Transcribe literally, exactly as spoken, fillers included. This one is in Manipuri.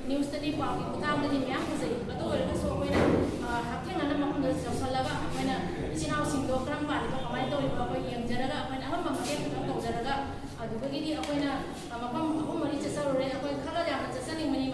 ꯅ꯭ꯌꯨꯁꯇꯗꯤ, ꯄꯥꯎꯒꯤ ꯈꯨꯠꯊꯥꯡꯗꯗꯤ ꯃꯌꯥꯝ ꯎꯖꯩ꯫ ꯑꯗꯨ ꯑꯣꯏꯔꯒꯁꯨ ꯑꯩꯈꯣꯏꯅ, ꯑ, ꯍꯛꯊꯦꯡꯅꯅ ꯃꯐꯝꯗ ꯌꯧꯁꯜꯂꯒ ꯑꯩꯈꯣꯏꯅ ꯏꯆꯤꯟ ꯏꯅꯥꯎꯁꯤꯡꯗꯣ ꯀꯔꯝ ꯄꯥꯜꯂꯤꯕ, ꯀꯃꯥꯏꯅ ꯇꯧꯔꯤꯕ, ꯑꯩꯈꯣꯏ ꯌꯦꯡꯖꯔꯒ ꯑꯩꯈꯣꯏꯅ ꯑꯉꯝꯕ ꯃꯇꯦꯡ ꯈꯤꯇꯪ ꯇꯧꯖꯔꯒ, ꯑꯗꯨꯗꯒꯤꯗꯤ ꯑꯩꯈꯣꯏꯅ, ꯑ, ꯃꯐꯝ ꯑꯍꯨꯝ ꯃꯔꯤ ꯆꯠꯆꯔꯨꯔꯦ꯫ ꯑꯩꯈꯣꯏ ꯈꯔ ꯌꯥꯝꯅ ꯆꯠꯆꯅꯤꯡꯕꯅꯤ,